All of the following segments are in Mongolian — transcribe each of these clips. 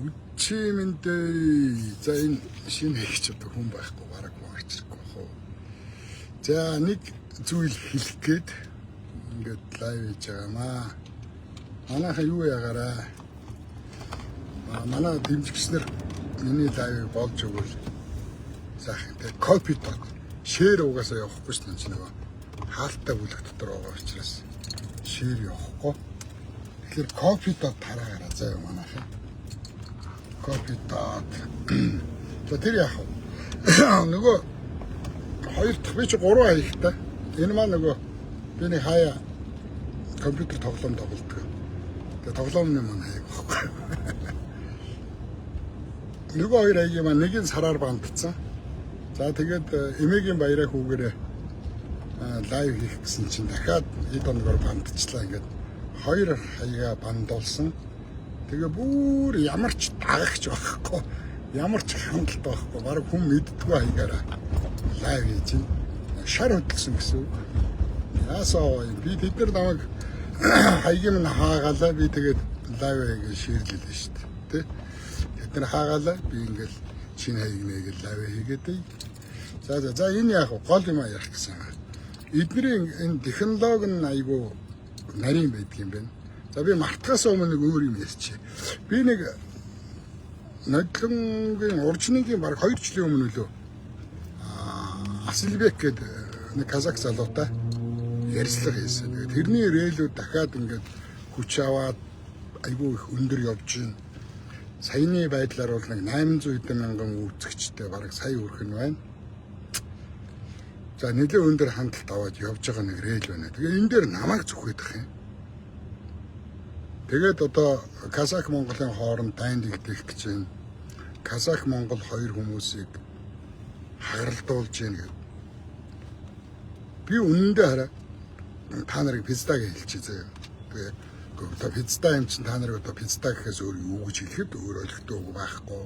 Үчи мэндэ. За, энэ шинэ хийх одоо хүн байхгүй, бараг хүн орж ирэхгүй бах уу. За, нэг зүйл хэлэх гээд ингээд live хийж байгаамаа. Манайхан юу ягаараа. Манай дэмжигч нар миний live ыг болж өгвөл заах юм те. Copy dot share угаасаа явахгүй шүү дээ, нөгөө хаалттай бүлэг дотор байгаа учраас share явахгүй. Тэгэхээр copy dot тараагаараа заяа, манайхан. Copy dot. За, тэр яах вэ? Нөгөө хоёр дахь, би чи гурван хаягтай. Энэ маань нөгөө би нэг хаяа компьютер тоглоом тоглодог. Тэгээ тоглоомны маань хаяг байхгүй. Нөгөө хоёр хаягийн маань нэг нь сараар ban дцсан. За, тэгээд эмээгийн баяраа хүүгээрээ live хийх гэсэн чинь дахиад хэд хоногор ban дчлаа, ингээд хоёр хаягаа ban дуулсан. Тэгээ бүр ямар ч дагагч байхгүй, ямар ч хяналт байхгүй, бараг хүн мэддэггүй хаягаараа live хийж байна. Шар хөдөлсөн гэсэн үг. Яасаа юм. Би тэд нар намайг хаягийн минь хаагаалаа, би тэгээд live хийгээ share лээ шүү дээ. Тэ? Тэд нар хаагаалаа, би ингээл шинэ хаяг нэгээл live хийгээд бай. За, энэ яг гол юм ярих гэсэн. Эдний энэ технологи нь айгүй нарийн байдаг юм байна. За, би мартахаас өмнө нэг өөр юм ярьчих. Би нэг нодлонгийн уржныгийн баг 2 жилийн өмнө лөө Асилбек гэдэг нэг казак залуутай ярилцлага хийсэн. Тэгээд тэрний reel үүд дахиад ингээд хүч аваад айгүй их өндөр явж байна. Саяны байдлаар бол нэг 800 хэдэн мянган үзэгчтэй, бараг сая хүрэх нь байна. За, нэлээд өндөр хандлт аваад явж байгаа нэг reel байна. Тэгээ энэ дээр намайг зүхээд их юм. Тэгээд одоо Казах Монголын хооронд дайн дэгдэх гэж байна. Казах Монгол хоёр хүмүүсийг хагаралдуулж гин гэв. Би үнэндээ хараа, та нарыг пизда гэж хэлчихье заяа. Тэгээ одоо пизда юм чинь та нарыг одоо пизда гэхээс өөр юу гэж хэлэхэд өөр ойлгохтой үг байхгүй.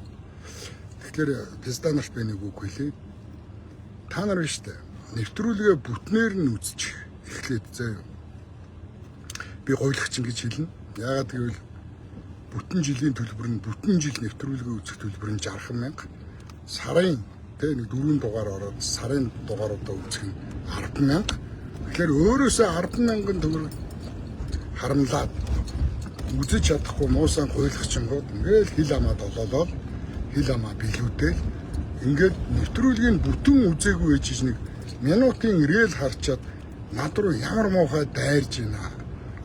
Тэгэхээр пизда нарт би нэг үг хэлье. Та нар биш үү? Нэвтрүүлгээ бүтнээр нь үзчих эхлээд заяа. Би гуйлагч гэж хэлнэ. Яагаад гэвэл бүтэн жилийн төлбөр нь, бүтэн жил нэвтрүүлгээ үзэх төлбөр нь 60 мянга. Сарын тэ нэг дөрвөн дугаар ороод сарын дугааруудаа үзэх нь 10 мянга. Тэгэхээр өөрөөсөө 10 мянган төгрөг харамлаад үзэж чадахгүй муусан гуйлагчингууд ингээл хил амаа долоолол, хил амаа билүүдэл ингээд нэвтрүүлгийг бүтэн үзээгүй байж нэг минутын reel харчаад над руу ямар муухай дайрж байна,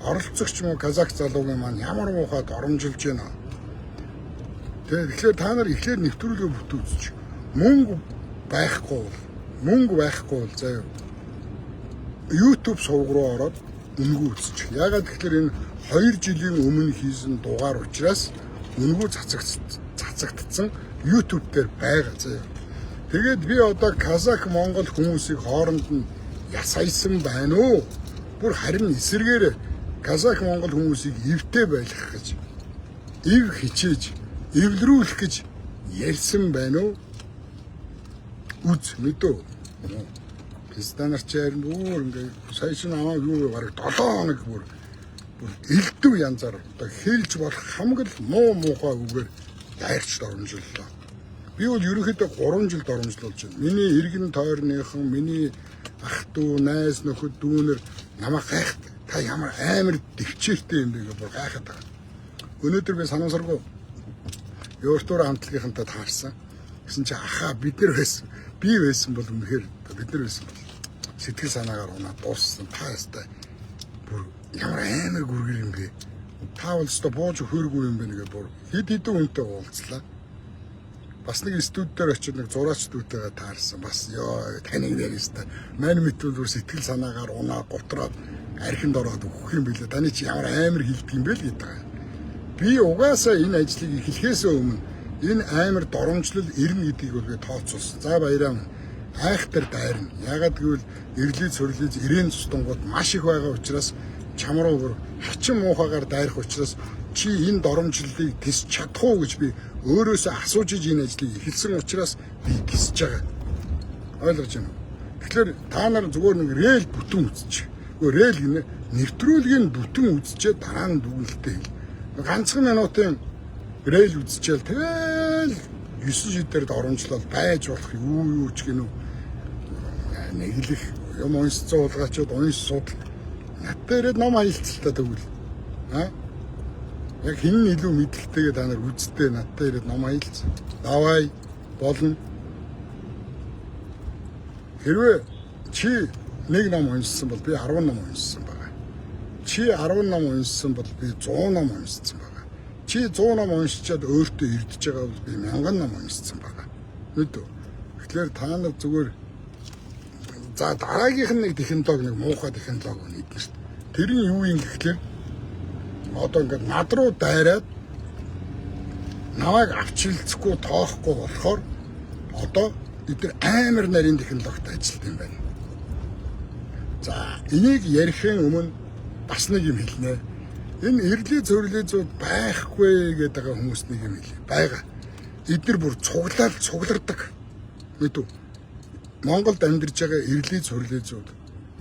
оролцогч мó казах залуугийн маань ямар муухай доромжилж байна. Тэгээ тэгэхээр та нар эхлээд нэвтрүүлгээ бүтэн үзчих. Мөнгө байхгүй бол заяа, YouTube сувг руу ороод үнэгүй үзчих. Яагаад гэхээр энэ 2 жилийн өмнө хийсэн дугаар учраас үнэгүй цацагдсан, YouTube дээр байгаа заяа. Тэгээд би одоо казах монгол хүмүүсийг хооронд нь ясайсан байна уу? Бүр харин эсэргээр казах монгол хүмүүсийг эвтэй байлгах гэж, эв хичээж эвлэрүүлэх гэж ярьсан байна уу? Үз мэдөө. Пизда нар чи харин бүр ингээ сая чинь намайг юу бараг 7 хоног бүр элдв янзаар одоо хэлж болох хамаг л муу муухай үгээр дайрч доромжлолоо. Би бол ерөнхийдөө 3 жил доромжлуулж байна. Миний иргэн тойрныхан, миний ах дүү, найз нөхөд, дүүнер намайг гайхдаг. Та ямар амар дэвчээртэй юм бэ гэж бүр гайхаад байгаа. Өнөөдөр би санамсаргүй Евротур хамтлагийнхантай таарсан. Гэсэн чи ахаа бид нар байсан. Би байсан бол үнэхээр бид нар байсан бол сэтгэл санаагаар унаад дууссан. Та ястай бүр ямар амар гүргэр юм бэ? Та бол өстой бууж өгөөргүй юм бэ нэгэ бүр хэд хэдэн хүнтэй уулзлаа. Бас нэг студ дээр очиод нэг зураач дүүтэйгээ таарсан. Бас ёо, таныг нэр өстой. Мань мэдвэл бүр сэтгэл санаагаар унаа гутраад архинд ороод өгөх юм билээ. Таны чи ямар амар хилдэг юм бэ л гэдэг. Би угаасаа энэ ажлыг эхлэхээс өмнө энэ амар доромжлол ирнэ гэдгийг бол би тооцоолсон. За, баяраа айхтар дайрна. Яагаад гэвэл эрлий цөрлий ирээн цустангууд маш их байгаа учраас чам руу бүр хачин муухагаар дайрах учраас чи энэ доромжлолыг тэсч чадах уу гэж би өөрөөсөө асууж иж энэ ажлыг эхэлсэн учраас би тэсэж байгаа. Ойлгож байна уу? Тэгэхээр та нар зүгээр нэг reel бүтэн үзчих. Үгүй, reel гинэ, нэвтрүүлгийг бүтэн үзчихэд дараа нь дүгнэлтээ хэл. Ганцхан минутын Reel үзчихэл тэгэл 9 шидээр доромжлол байж болох юу юу ч гинүү нэг л их юм уншсан хулгайчууд унш судал надтай ирээд ном хаялцлаа тэгвэл аа яг хэн нь илүү мэдлэгтэйгээ та нар үзтээ надтай ирээд ном хаялц. Давай болно. Хэрвээ чи нэг ном уншсан бол би 10 ном уншсан байгаа. Чи 10 ном уншсан бол би 100 ном уншсан байгаа. Чи 100 ном уншичаад өөртөө эрдэж байгаа бол би 1000 ном уншсан байгаа. Мэдв. Тэгэхээр та нар зүгээр за дараагийнх нь нэг технологи, нэг муухай технологи нэгдэн шүү дээ. Тэр нь юу юм гэхлээр одоо ингээд над руу дайраад намайг авчилцэхгүй тоохгүй болохоор одоо эдгээр амар нарийн технологид ажилладаг юм байна. За энийг ярихын өмнө бас нэг юм хэлнэ. Энэ эрлийн цөрлийн зүүд байхгүй гэдэг байгаа хүмүүс нэг юм хэлье. Байгаа. Эдгээр бүр цуглаал цуглардаг. Мэдв. Монголд амьдарч байгаа эрлийн цөрлийн зүүд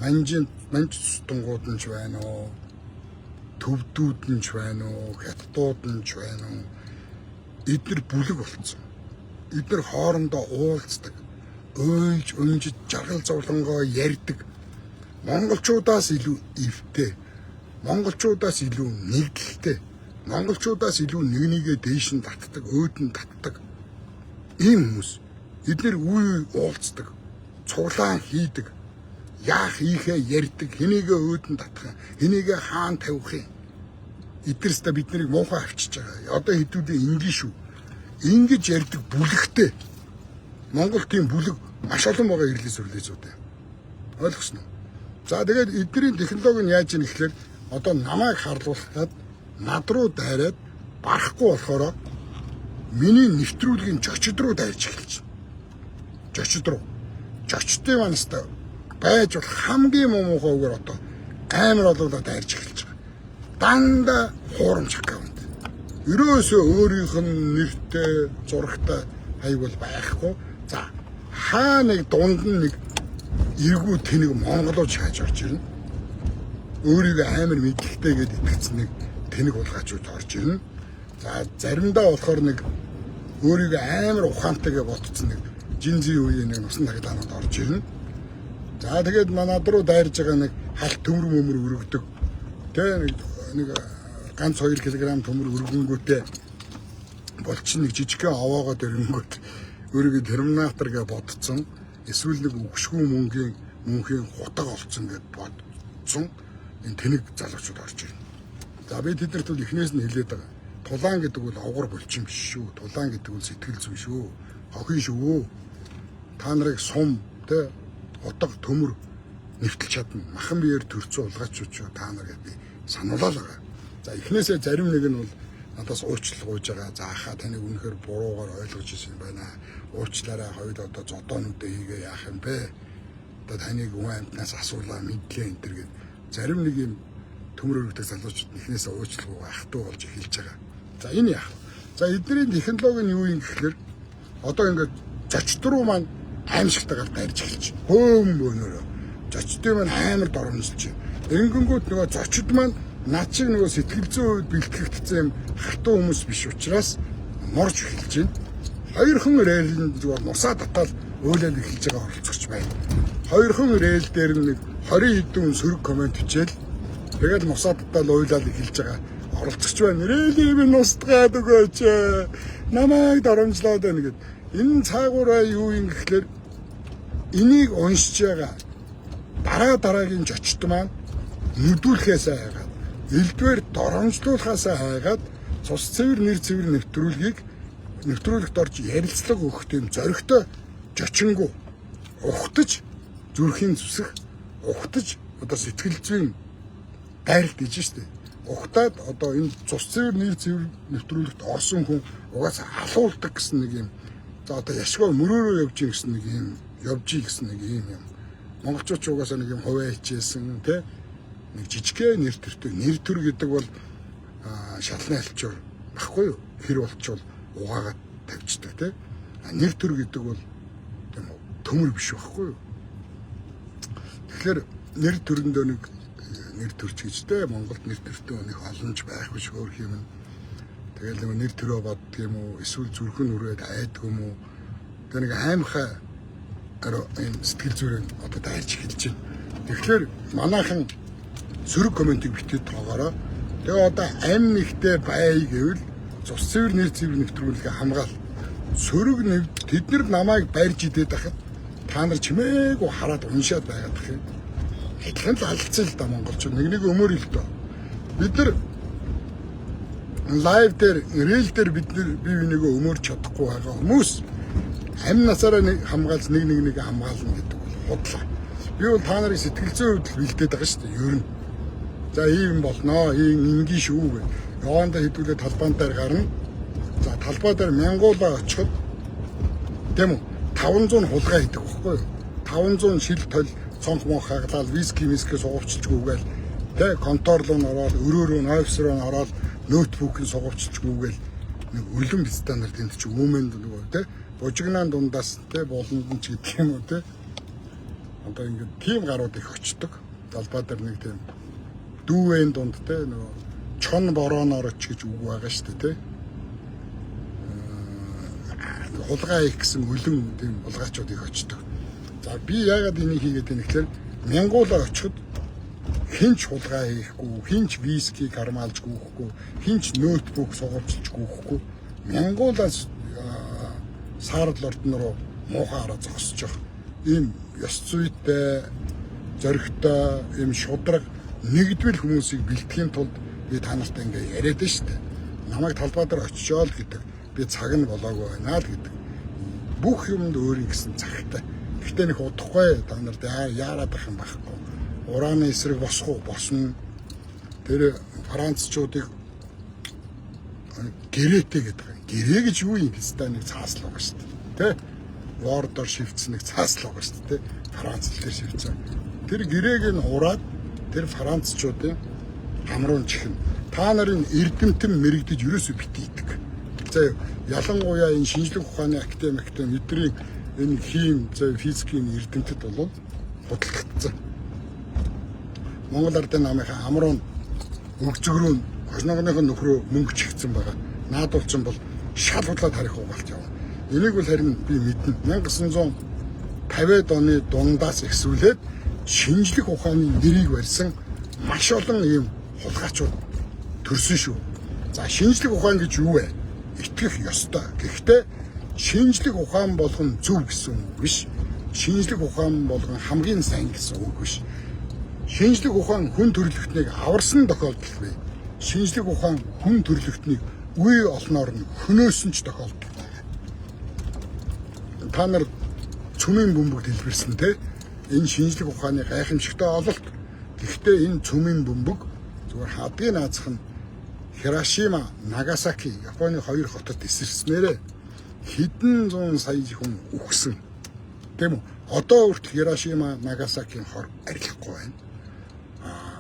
манжин манж тунгууд нь ч байна уу? Төвдүүд нь ч байна уу? Хятадууд нь ч байна уу? Эдгээр бүлэг болцсон. Эдгээр хоорондоо уулздаг, уйлж, унжиж, жаргал зовлонгоо ярьдаг. Монголчуудаас илүү эвтэй, монголчуудаас илүү нэгдэлтэй, монголчуудаас илүү нэг нэгээ дээш нь татдаг, өөд нь татдаг ийм хүмүүс. Эднэр үе уулздаг, цуглаан хийдэг, яах ийхээ ярьдаг, хэнийгээ өөд нь татах, хэнийгээ хаан тавих юм. Эднэрстэ бид нарыг муухай авчиж байгаа. Одоо хэдүүдээ ингэ шүү. Ингэж ярьдаг бүлэгтэй. Монгол тийм бүлэг маш олон байгаа ирлээ сүрлээ зүүд. Ойлгосноо. За тэгээд эднэрийн технологи нь яаж юм гэхлээр одоо намайг харлуулах гад над руу дайраад барахгүй болохоор миний нэвтрүүлгийн жочид руу дайрч эхэлж байна. Жочид руу. Жочдын манастай байж болох хамгийн муу муухай үгээр одоо амар олуулаад дайрч эхэлж байгаа. Дандаа хуурамч аккаунт. Ерөөсөө өөрийнх нь нэртэй, зурагтай хаяг бол байхгүй. За хаа нэг дунд нь нэг эргүү тэнэг монголоо шааж орж ирнэ. Өөрийгөө амар мэдлэгтэй гэдээ итгэцэн нэг тэнэг хулгайчууд орж ирнэ. За заримдаа болохоор нэг өөрийгөө амар ухаантай гэж ботцсон нэг жинзийн үеийн нэг нусан таглаанууд орж ирнэ. За тэгээд манад руу дайрж байгаа нэг халт төмөр мөмөр өргөдөг. Тэ нэг ганц 2 кг төмөр өргөнгүүтээ болчин нэг жижигхэн овоогоод өргөнгүүт өөрийгөө терминатор гэж бодцсон. Эсвэл нэг үгшгүүн мөнхийн мөнхийн хутга олцсон гэж бодцсон энэ тэнэг залуучууд орж ирнэ. За би тэднэрт бол эхнээс нь хэлээд байгаа. Тулаан гэдэг бол овгор булчин биш шүү. Тулаан гэдэг бол сэтгэл зүй шүү. Хохин шүү. Та нарыг сум тэ утга төмөр нэвтэлж чадна. Махан биеэр төрцөн улгаачууд шүү та нар гэдээ би сануулаад байгаа. За эхнээсээ зарим нэг нь бол надаас уучлал гуйж байгаа. За хаа таныг үнэхээр буруугаар ойлгож ирсэн юм байна. Уучлаарай хоёул одоо зодоонуудаа хийгээ яах юм бэ? Одоо таныг хүн амьтнаас асуулаа мэдлээ энэ төр гэд зарим нэг юм төмөр өргөдөг залуучууд эхнээсээ уучлал гуйгаа ах トゥ болж эхэлж байгаа. За энэ яах вэ? За эдний технологи нь юу юм гэхлээр одоо ингээд зочд руу маань аимшигтайгаар дайрч эхэлж байна. Хөөм бөөнөрөө. Зочдын маань амар доромжилж байна. Ингэнгүүт нөгөө зочид маань над шиг нөгөө сэтгэл зүйн хувьд бэлтгэгдсэн юм хатуу хүмүүс биш учраас морж эхэлж байна. Хоёрхан рээлэн зүгээр нусаа татаал уйлал эхэлж байгаа оролцогч байна. Хоёрхан reel дээр нэг 20 хэдэн хүн сөрөг comment бичээл тэгэл нусаа татаал уйлал эхэлж байгаа оролцогч байна. Reel ийг би нустгаад өгөөч. Намайг доромжлоод байна гэд. Энэ цаагаараа юу юм гэхлээр энийг уншиж байгаа дараа дараагийн зочд маань нүдүүлэхээс айгаад элдвээр доромжлуулахаас хайгаад цус цэвэр нэр цэвэр нэвтрүүлгийг нэвтрүүлэгт орж ярилцлага өгөх тийм зоригтой жочингу ухтаж зүрхийн зүсэх ухтаж одоо сэтгэл зүйн дайралт гэж штэ. Ухтаад одоо энэ цус цэвэр нэр цэвэр нэвтрүүлэгт орсон хүн угаасаа алуулдаг гэсэн нэг юм. За одоо яшгаа мөрөөрөө явж гин гэсэн нэг юм явж ий гэсэн нэг юм юм. Монголчууд ч угаасаа нэг юм хувиа хичээсэн тэ нэг жижигхэн нэр төртэй. Нэр төр гэдэг бол шалны альчуур баггүй юу? Хэр болчвол угаагаад тавьчихдаг тэ. Нэр төр гэдэг бол тийм төмөр биш байхгүй юу? Тэгэхээр нэр төрөндөө нэг нэр төрч гэж тэ Монголд нэр төртөө нэг олонч байх биш хөөх юм. Тэгэл нэг нэр төрөө боддөг юм уу? Эсвэл зүрхэн нүрээд айдаг юм уу? Тэгээ нэг аймхай энэ сэтгэл зүрэн одоо дайрч эхэлж байна. Тэгэхээр манайхан сөрөг комментиг битгий тоогоорой. Тэгээ одоо амь нэгтэй бай гэвэл цус цэвэр нэр цэвэр нэвтрүүлгээ хамгаал. Сөрөг нэв тэд нар намайг барьж идээд байхад та нар чимээгүй хараад уншаад байгаад тах юм. Адилхан л алдсан л да монголчууд нэг нэг өмөр л дөө. Бид нар live дээр reel дээр бид нар бие бинийгөө өмөрч чадахгүй байгаа хүмүүс амь насаараа нэг хамгаалж нэг нэг нэг хамгаална гэдэг бол худлаа. Би бол та нарыг сэтгэл зүйн хувьд л бэлдээд байгаа шүү дээ. Ер нь. За ийм болноо, ийм ингийн шүү гэх. Явандаа хэдүүлээ талбайн дээр гарна. За талбай дээр мянгуулаа очиход тийм үү? 500 хулгай хийдэг байхгүй юу? 500 шил тол цонх монх хаглаад виски миски сугавчилж гүгээл тэ контор руу н ороод өрөө рүү офис руу н ороод ноутбук нь сугавчилж гүгээл нэг өлөн писта нар тэнд чи үүмэнд нөгөө тэ бужигнаан дундаас тэ болонд нь ч гэдэг юм уу тэ одоо ингээд тийм гарууд их очдог. Талбай дээр нэг тийм дүүвэн дунд тэ нөгөө чон борооноор ч гэж үг байгаа шүү дээ тэ. Хулгай их гэсэн өлөн тийм хулгайчууд их очдог. За би яагаад энийг хийгээд байна гэхээр мянгуулаа очиход хинч хулгай хийхгүй, хинч виски кармалж гүйхгүй, хинч ноутбук сугавчилж гүйхгүй мянгуулаас саарл ордон руу муухай хараа зогсож байгаа. Ийм ёс зүйтэй, зоригтой, ийм шудраг нэгдвэл хүмүүсийг бэлтгэхийн тулд би та нартай ингээ яриад байна шүү дээ. Намайг талбай дээр очичоол гэдэг би цаг нь болоогүй байна л гэдэг. Бүх юмд өөрийн гэсэн цагтай. Гэхдээ нэг удахгүй та нарт яарад ах юм байхгүй. Урааны эсрэг босох уу? Босно. Тэр францчуудыг гэрээтэй гэдэг. Гэрээ гэж юу юм бэ? Нэг цаасл байгаа шүү дээ. Тэ? Word-оор шивцсэн нэг цаасл байгаа шүү дээ. Франц хэл дээр шивцсэн. Тэр гэрээг нь ураад тэр францчуудын хамруун чихэн. Та нарын эрдэмтэн мэрэгдэж ерөөсөө битийдэг. За ялангуяа энэ шинжлэх ухааны академи эдрийн энэ хим за физикийн эрдэмтэд бол худалдагдсан. Монгол ардын намынхаа амруун өгзөгрөө хожногоных нөхрөө мөнгө чихсэн байгаа. Наадуулсан бол шал худлаа тарих угаалт явна. Энийг бол харин би мэднэ. 1950-ад оны дундаас эхсүүлээд шинжлэх ухааны нэрийг барьсан маш олон ийм хулгайчууд төрсөн шүү. За шинжлэх ухаан гэж юу вэ? Итгэх ёстой. Гэхдээ шинжлэх ухаан болгон зөв гэсэн үг биш. Шинжлэх ухаан болгон хамгийн сайн гэсэн үг биш. Шинжлэх ухаан хүн төрөлхтнийг аварсан тохиолдол бий. Шинжлэх ухаан хүн төрөлхтнийг үе олноор нь хөнөөсөн ч тохиолдол бий. Та нар цөмийн бөмбөг дэлбэрсэн те. Энэ шинжлэх ухааны гайхамшигтай ололт. Гэхдээ энэ цөмийн бөмбөг зүгээр хадгийн наазах нь Хирошима, Нагасаки, Японы хоёр хотод эсэрснээрээ хэдэн зуун сая хүн үхсэн. Тийм үү? Одоо хүртэл Хирошима, Нагасакийн хор арилахгүй байна.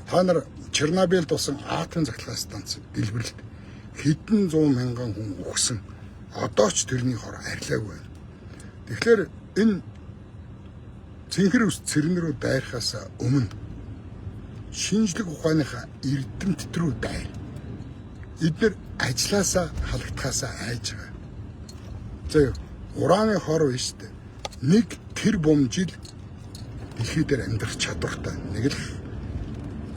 Та нар Чернобыльд болсон атомын цахилгаан станц дэлбэрэлт хэдэн зуун мянган хүн үхсэн. Одоо ч тэрний хор арилаагүй байна. Тэгэхээр энэ цэнхэр ус цэрэн рүү дайрахаас өмнө шинжлэх ухааныхаа эрдэмтэд рүү дайр. Эднэр ажлаасаа халагдахаасаа айж байгаа. За ураны хор биш үү? 1 тэрбум жил дэлхий дээр амьдрах чадвартай. Нэг л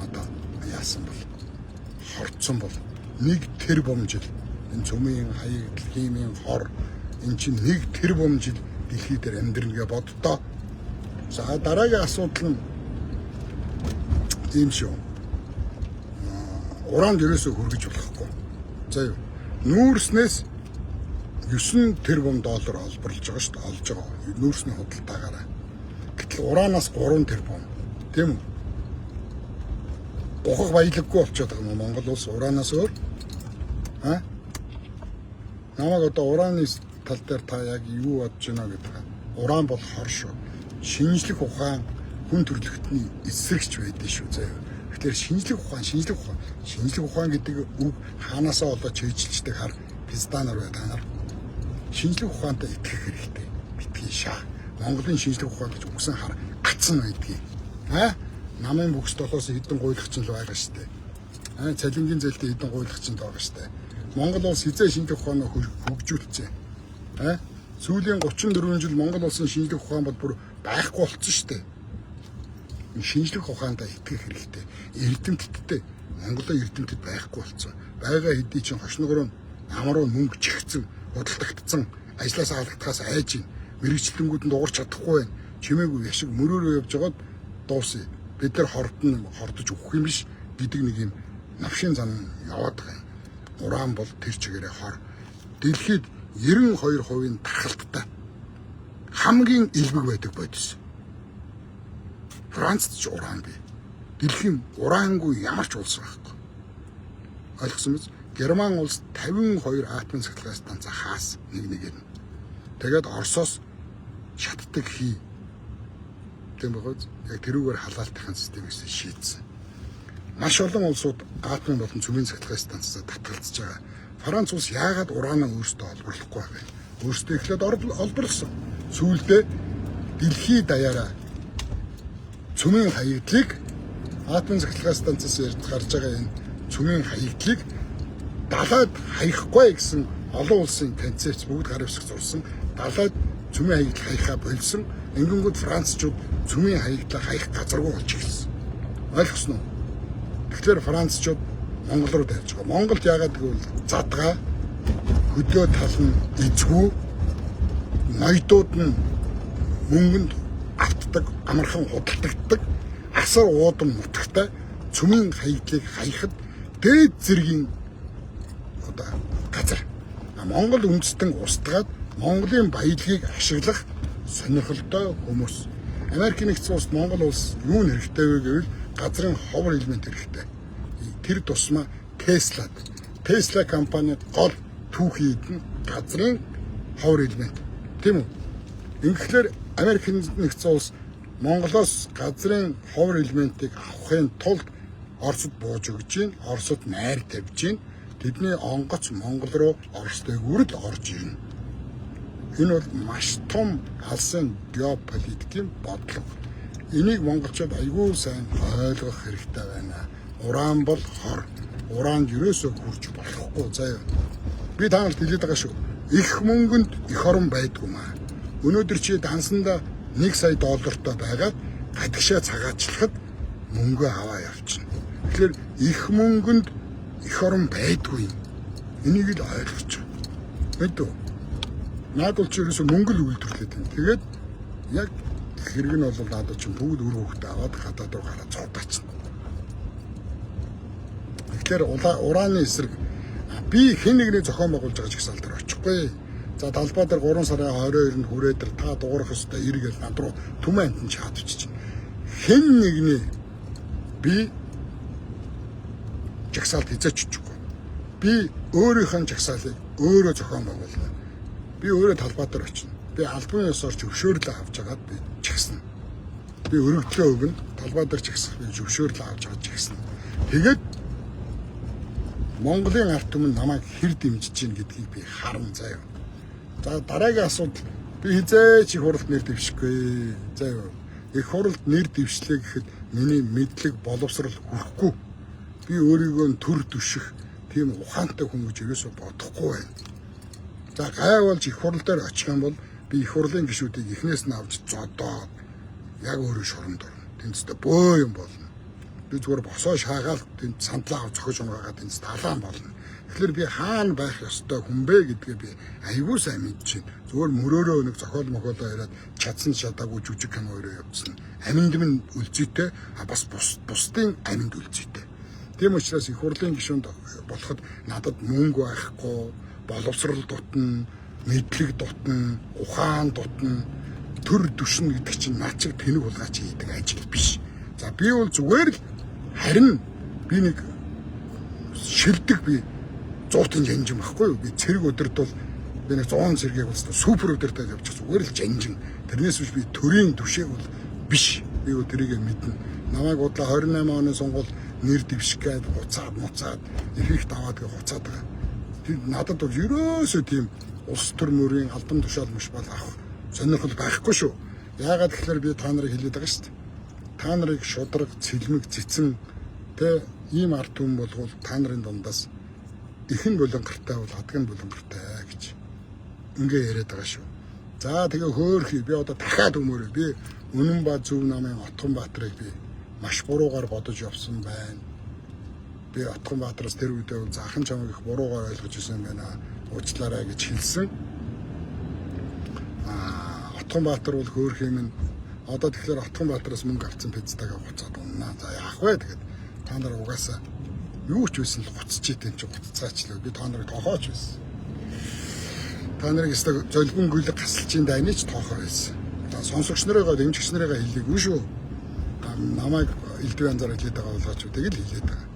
одоо яасан бол хорцсон бол 1 тэрбум жил энэ цөмийн хаяг химийн хор энэ чинь 1 тэрбум жил дэлхий дээр амьдрна гэж боддоо. За дараагийн асуудал нь ийм шүү. Уранд ерөөсөө хүргэж болохгүй. За юу. Нүүрснээс 9 тэрбум доллар олборлож байгаа шүү дээ. Олж байгаа. Нүүрсний худалдаагаараа. Гэтэл ураанаас 3 тэрбум. Тийм үү? Ухах баялаггүй болчиход байгаа юм Монгол улс ураанаас өөр. А? Намайг одоо урааны тал дээр та яг юу бодож байна гэдэг. Уран бол хор шүү. Шинжлэх ухаан хүн төрөлхтний эсрэгч байдэн шүү заяа. Тэгэхээр шинжлэх ухаан, шинжлэх ухаан, шинжлэх ухаан гэдэг үг хаанасаа болоод чийжилчдэг хар пизданаар бай та нар. Шинжлэх ухаантай итгэх хэрэгтэй. Битгий шаа. Монголын шинжлэх ухаан гэж үгсэн хар гацсан байдгийг. А? Намын бүхс долоос хэдэн гуйлагч л байгаа шүү дээ. Цалингийн зээлтэй хэдэн гуйлагч байгаа шүү дээ. Монгол улс хизээ шинжлэх ухаанаа хөгжүүлсэн. Сүүлийн 34 жил Монгол улсын шинжлэх ухаан бол бүр байхгүй болцсон шүү дээ. Шинжлэх ухаандаа итгэх хэрэгтэй. Эрдэмтдтэй. Монголын эрдэмтэд байхгүй болцсон. Байгаа хэдий чинь хошногроо намруу мөнгө чихсэн, худалдагдсан, ажлаасаа халагдахаас айж байна. Мэргэжлэнгүүд нь дуурч чадахгүй байна. Чимээгүй яшиг мөрөөрөө явж байгаад дуусъя. Бид нар хордно, хордож өгөх юм биш гэдэг нэг юм навшийн зан яваад байгаа юм. Уран бол тэр чигээрээ хор. Дэлхийд 92% тархалттай хамгийн элбэг байдаг бодис. Францд ч уран бий. Дэлхийн ураангүй ямар ч улс байхгүй. Ойлгосон биз? Герман улс 52 атомын цахилгаан станц хаас нэг нэгээр нь. Тэгээд Оросоос шатдаг хий. Тийм багц. Яг тэрүүгээр халаалтын системээс шийдсэн. Маш олон улсууд атомын болон цөмийн цахилгаан станцаа татгалзаж байгаа. Франц улс яагаад ураанаа өөрсдөө олборлохгүй байгаа юм? Өөрсдөө эхлээд олборлосон. Сүүлдээ дэлхий даяараа цөмийн хаягдлыг атомын цахилгаан станцаас ярьж гарч байгаа энэ цөмийн хаягдлыг далайд хаяхгүй гэсэн олон улсын концепц бүгд гар үсэг зурсан. Далайд цөмийн хаягдал хаяхаа болсон. Ингэнгүүт францчууд цөмийн хаягдлаа хаях газаргүй болж эхэлсэн. Ойлгосноо? Тэгэхээр францчууд Монгол руу дайрч байгаа. Монголд яагаад гэвэл задгаа хөдөө тал нь эзгүй, ноёдууд нь мөнгөнд автдаг, амархан худалдагддаг, асар уудам нутагтай цөмийн хаягдлыг хаяхад дээд зэргийн одоо газар. Монгол үндэстэн устгаад Монголын баялагийг ашиглах сонирхолтой хүмүүс. Америк нэгдсэн улсад Монгол улс юу нь хэрэгтэй вэ гэвэл газрын ховор элемент хэрэгтэй. Тэр тусмаа Теслад. Тесла компани гол түүхий эд нь газрын ховор элемент. Тийм үү? Ингэхлээр Америк нэгдсэн улс Монголоос газрын ховор элементийг авахын тулд Оросд бууж өгч гин, Оросд найр тавьж гин. Тэдний онгоц Монгол руу Орос дээгүүр л орж ирнэ. Энэ бол маш том алсын геополитикийн бодлого. Энийг монголчууд айгүй сайн ойлгох хэрэгтэй байна. Уран бол хор. Уранд ерөөсөө хүрч болохгүй заяа. Би та нарт хэлээд байгаа шүү. Их мөнгөнд эх орон байдгүй маа. Өнөөдөр чи дансанда 1 сая доллартай байгаад гадагшаа цагаачлахад мөнгөө аваа явчихна. Тэгэхээр их мөнгөнд эх орон байдгүй юм. Энийг л ойлгож байгаа. Мэдв. Наад бол чи ерөөсөө мөнгө л үйлдвэрлээд байна. Тэгээд яг хэрэг нь бол надад чинь бүгд үр хөвгтөө аваад гадаад руу гараад цуудаачна. Тэгэхээр урааны эсрэг би хэн нэгний зохион байгуулж байгаа ч гэсэн алдар очихгүй. За талбай дээр 3 сарын 22-нд хүрээ дээр та дуурах ёстой эргэл над руу түмэн амтан чатвчих чинь. Хэн нэгний би жагсаалт хизээч очихгүй. Би өөрийнхөө жагсаалыг өөрөө зохион байгуулна. Би өөрөө талбай дээр очино. Би албан ёсоор зөвшөөрлөө авч агаад би чагсна. Би өргөдлөө өгнө. Талбай дээр чагсах би зөвшөөрлөө авч агаад чагсна. Тэгээд Монголын ард түмэн намайг хэр дэмжиж чинь гэдгийг би харна заяа. За дараагийн асуудал би хизээч их хуралд нэр дэвшихгүй. Заяа. Их хуралд нэр дэвшлээ гэхэд миний мэдлэг боловсрал хүрэхгүй. Би өөрийгөө төр түших тийм ухаантай хүн гэж ерөөсөө бодохгүй байна. За гай болж их хурал дээр очих юм бол би их хурлын гишүүдийг эхнээс нь авч зодоод яг өөрөө шоронд орно. Тэндээ бөө юм болно. Би зүгээр босоо шаагаал тэнд сандлаа авч зохиж унгаагаад тэнд талаан болно. Тэгэхээр би хаана байх ёстой хүн бэ гэдгээ би айгүй сайн мэдэж байна. Зүгээр мөрөөрөө нэг зохиол мохиолоо яриад чадсан чадаагүй жүжиг кино өрөө явуулсан. Аминд минь үлзийтэй а бас бусдын аминд үлзийтэй. Тийм учраас их хурлын гишүүнд болоход надад мөнгө байхгүй, боловсрол дутна, мэдлэг дутна, ухаан дутна, төр дүшнэ гэдэг чинь над чиг тэнэг хулгайч хийдэг ажил биш. За би бол зүгээр л харин би нэг шилдэг би 100-ын жанжин байхгүй юу? Би цэрэг өдөрт бол би нэг 100 цэргийг бол супер өдөртөө явчих зүгээр л жанжин. Тэрнээс биш би төрийн түшээг бол биш. Би бол тэрийг мэднэ. Намайг удлаа 28 оны сонгуул нэр дэвших гээд буцаад муцаад эффект аваад гэ буцаад байгаа. Тэр надад бол ерөөсөө тийм улс төр мөрийн албан тушаал мөш бол авах сонирхол байхгүй шүү. Яагаад гэхээр би та нарыг хэлээд байгаа шүү дээ. Та нарыг шудраг, цэлмэг, цэцэн Тэ ийм ард түмэн болгол та нарын дундаас ихэн булангартай бол хадган булангартай гэж ингээ яриад байгаа шүү. За тэгээ хөөхий би одоо дахиад өмөрөө би Үнэн ба зөв намын Отгон Баатарыг би маш буруугаар бодож явсан байна. Би Отгон Баатараас тэр үедээ бол захан чамайг их буруугаар ойлгож исэн байна. Уучлаарай гэж хэлсэн. Отгон Баатар бол хөөх юм нь одоо тэгэхээр Отгон Баатараас мөнгө авсан пиццагаа буцаад уннаа. За яах вэ тэгээд та нар угаасаа юу ч байсан л гуцч идэм чи гуццаач л би та нарыг тоохооч байсан. Та нарыг өстө золбон гүйлэг гасалчийн дайны ч тоохоо байсан. За сонсогч нарыгаа дэмжигч нарыгаа хэлээгүй шүү. Намайг элдв янзаар хэлээд байгаа болгооч тэгэл хэлээд байгаа.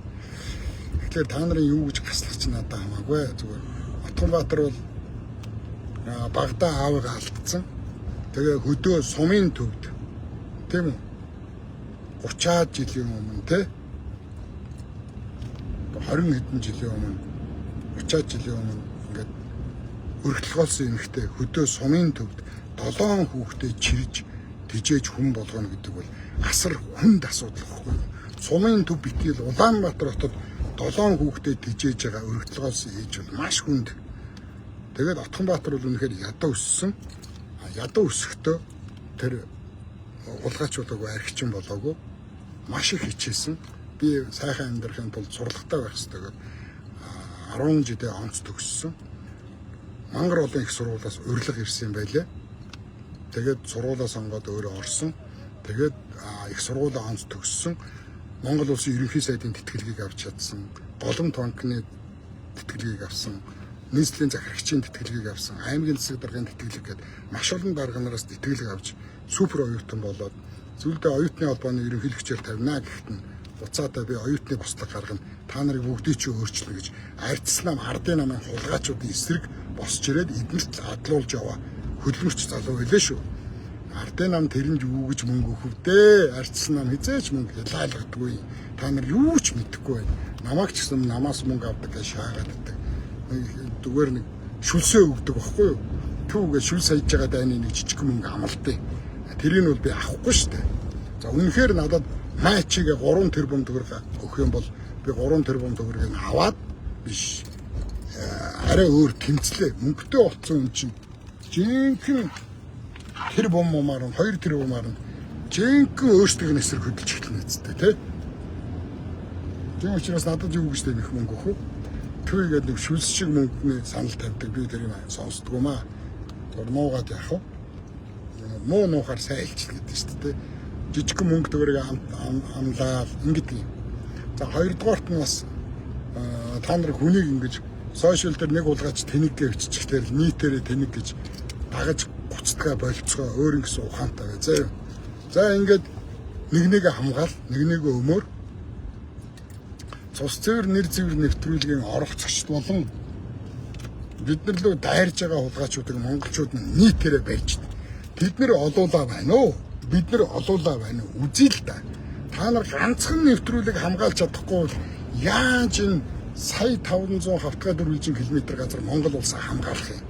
Тэгэхээр та нарын юу гэж гаслах чинь надад хамаагүй. Зүгээр Отгонбаатар бол багада аавыгаа алдсан. Тэгээ хөдөө сумын төвд тийм үү? 30-аад жилийн өмнө те 20 хэдэн жилийн өмнө 30-аад жилийн өмнө ингээд өргөтөлгөөсөн эмэгтэй хөдөө сумын төвд 7 хүүхдээ чирж тэжээж хүн болгоно гэдэг бол асар хүнд асуудал байхгүй юу? Сумын төв битгийл Улаанбаатар хотод 7 хүүхдээ тэжээж байгаа өргөтөлгөөсөн ээж бол маш хүнд. Тэгээд Отгонбаатар бол үнэхээр ядаа өссөн. Ядаа өсөхдөө тэр улгаач болоогүй, архичин болоогүй маш их хичээсэн. Би сайхан амьдрахын тулд сурлагатай байх ёстой гэдэг 10 жилээ онц төгссөн. Мангар олон их сургуулиас урилга ирсэн юм байлээ. Тэгээд сургуулаа сонгоод өөрөө орсон. Тэгээд их сургуулаа онц төгссөн. Монгол улсын ерөнхий сайдын тэтгэлгийг авч чадсан. Голомт банкны тэтгэлгийг авсан. Нийслэлийн захирагчийн тэтгэлгийг авсан. Аймгийн засаг даргын тэтгэлэг гээд маш олон дарга нараас тэтгэлэг авч супер оюутан болоод зүйлдээ оюутны холбооны ерөнхийлөгчөөр тавина гэхэд нь буцаадаа би оюутны бослого гаргана. Та нарыг бүгдийг чи өөрчилнө гэж ардс нам ардын намын хулгайчуудын эсрэг босч ирээд эднэрт адлуулж яваа хөдөлмөрч залуу байлээ шүү. Ардын нам тэрэнд юу гэж мөнгө өгөх вэ? Ардс нам хизээч мөнгө хялаалгадаггүй. Та нар юу ч мэдэхгүй байна. Намайг ч гэсэн намаас мөнгө авдаг гэж шаагаад байдаг. Зүгээр нэг шүлсээ өгдөг байхгүй юу? Түүгээ шүл саяж байгаа дайны нэг жижиг мөнгө амлалтыг. Тэрийг бол би авахгүй шүү дээ. За үнэхээр надад мачигээ 3 тэрбум төгрөг өгөх юм бол би 3 тэрбум төгрөгийг аваад биш арай өөр тэмцлээ. Мөнгөтэй болцсон юм чинь жинхэнэ тэр бум мумаар нь 2 тэрбумаар нь жинхэнэ өөрсдийнх нь эсрэг хөдөлж эхэлнэ үсттэй тий. Тийм учраас надад юу гэж тэмэх мөнгө өгөх үү? Түүгээд нэг шүлс шиг мөнгөний санал тавьдаг би тэр юм сонсдгоо маа. Зур нуугаад яах вэ? Муу нуухаар сайлчл гэдэг шүү дээ. Жижигхэн мөнгө төгрөг амлаад ингэдэг юм. За хоёрдугаарт нь бас та нар хүнийг ингэж сошиал дээр нэг улгаач тэнэг гэж биччихлээр нийтээрээ тэнэг гэж дагаж гуцдгаа болцгоо өөр ингэсэн ухаантай бай заа юу. За ингээд нэг нэгэ хамгаал, нэг нэгэ өмөр цус цэвэр нэр зэвэр нэвтрүүлгийн оролцогчд болон бид нар лөө дайрж байгаа хулгайчуудыг монголчууд нь нийтээрээ барьж тэд нэр олуулаа байна уу? Бид нар олуулаа байна уу? Үзье л да. Та нар ганцхан нэвтрүүлэг хамгаалж чадахгүй бол яаж энэ сая 500 хавтгай дөрвөлжин километр газар Монгол улсаа хамгаалах юм?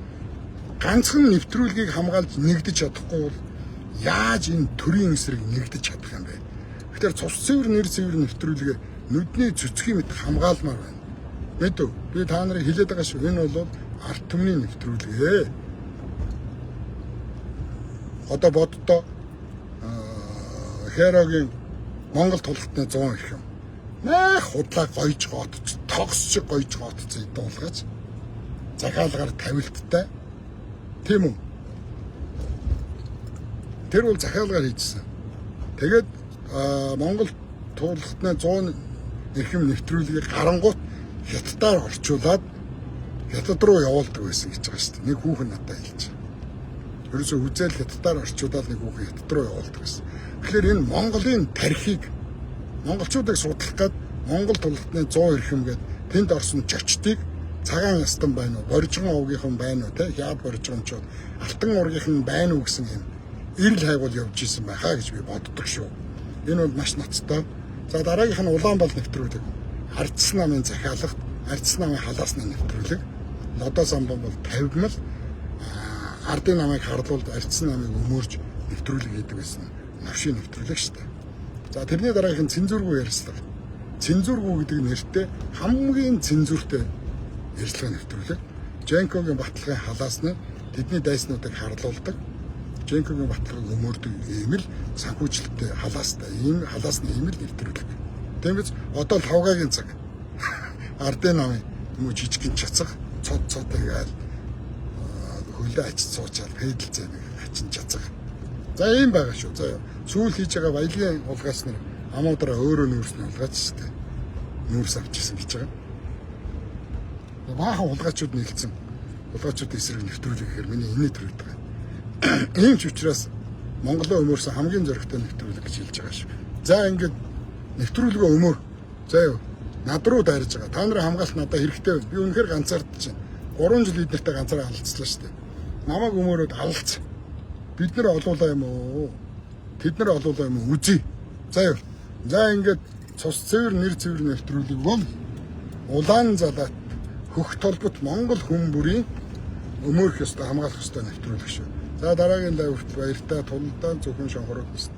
Ганцхан нэвтрүүлгийг хамгаалж нэгдэж чадахгүй бол яаж энэ төрийн эсрэг нэгдэж чадах юм бэ? Тэгэхээр цус цэвэр нэр цэвэр нэвтрүүлгээ нүдний цөцгийн мэт хамгаалмаар байна. Мэдв? Би та нарыг хэлээд байгаа шүү. Энэ бол ард түмний нэвтрүүлгээ. Одоо боддоо Херогийн Монгол тулгтны 100 их юм. Нах худлаа гойж гоотч, тогс шиг гойж гоотц дуулгаж захиалгаар тавилттай. Тийм үү? Тэр бол захиалгаар хийжсэн. Тэгээд Монгол тулгтны 100 эрхэм нэвтрүүлгийг гарангуут хятадаар орчуулад хятад руу явуулдаг байсан гэж байгаа шүү дээ. Нэг хүүхэн надад хэлж байгаа. Ерөөсөө үзэл хятадаар орчуулад нэг хүүхэн хятад руу явуулдаг байсан. Тэгэхээр энэ Монголын тархийг монголчуудыг судлах гээд Монгол тулгтны 100 эрхэм гээд тэнд орсон чочдыг цагаан ястан байна уу, боржгон овгийнхан байна уу, тэ хяад боржгончууд, алтан ургийнхан байна уу гэсэн юм эрэл хайгуул явж исэн байхаа гэж би боддог шүү. Энэ бол маш ноцтой. За дараагийнх нь Улаанбал нэвтрүүлэг. Ардс намын захиалагт, Ардс намын халаасны нэвтрүүлэг. Лодоо самбан бол 50 мал ардын намыг харлуулд Ардс намыг өмөрж нэвтрүүлэг хийдэг байсан. Новшийн нэвтрүүлэг шүү дээ. За тэрний дараагийнх нь цензургүй ярилцлага. Цензургүй гэдэг нэртэй хамгийн цензуртэй ярилцлага нэвтрүүлэг. Женкогийн баталгааны халаасны тэдний дайснуудыг харлуулдаг. Женкогийн баталгааг өмөрдөг ийм л санхүүжилттэй халаастай ийм халаасны ийм л нэвтрүүлэг. Тиймээс одоо лавгагийн цаг. Ардын намын юм уу жижигэн чацах цод цод гээл хөлөө ачиж суучаал пэдэл зэ нэг хачин чацах. За ийм байгаа шүү. За сүүл хийж байгаа баялагын хулгайч нар амуудраа өөрөө нүүрсний хулгайч шүү дээ. Нүүрс авчихсан гэж байгаа. Баахан хулгайчуд нийлцэн хулгайчууд эсрэг нэвтрүүлэг гэхээр миний инээ төрөөд байгаа. Ийм ч учраас Монголын өмөрсөн хамгийн зоригтой нэвтрүүлэг гэж хэлж байгаа шүү. За ингээд нэвтрүүлгээ өмөр. За юу над руу дайрж байгаа. Та нарын хамгаалт надад хэрэгтэй байна. Би үнэхээр ганцаардж байна. 3 жил эднэртэй ганцаараа алдцлаа шүү дээ. Намайг өмөрөөд алдц. Бид нар олуулаа юм уу? Тэд нар олуулаа юм уу? Үзье. За юу. За ингээд цус цэвэр нэр цэвэр нэвтрүүлэг бол улаан залаат хөх толбот Монгол хүн бүрийн өмөөрөх ёстой хамгаалах ёстой нэвтрүүлэг шүү. За дараагийн live хүртэл баяртай тулдаа зөвхөн шонхороод байна.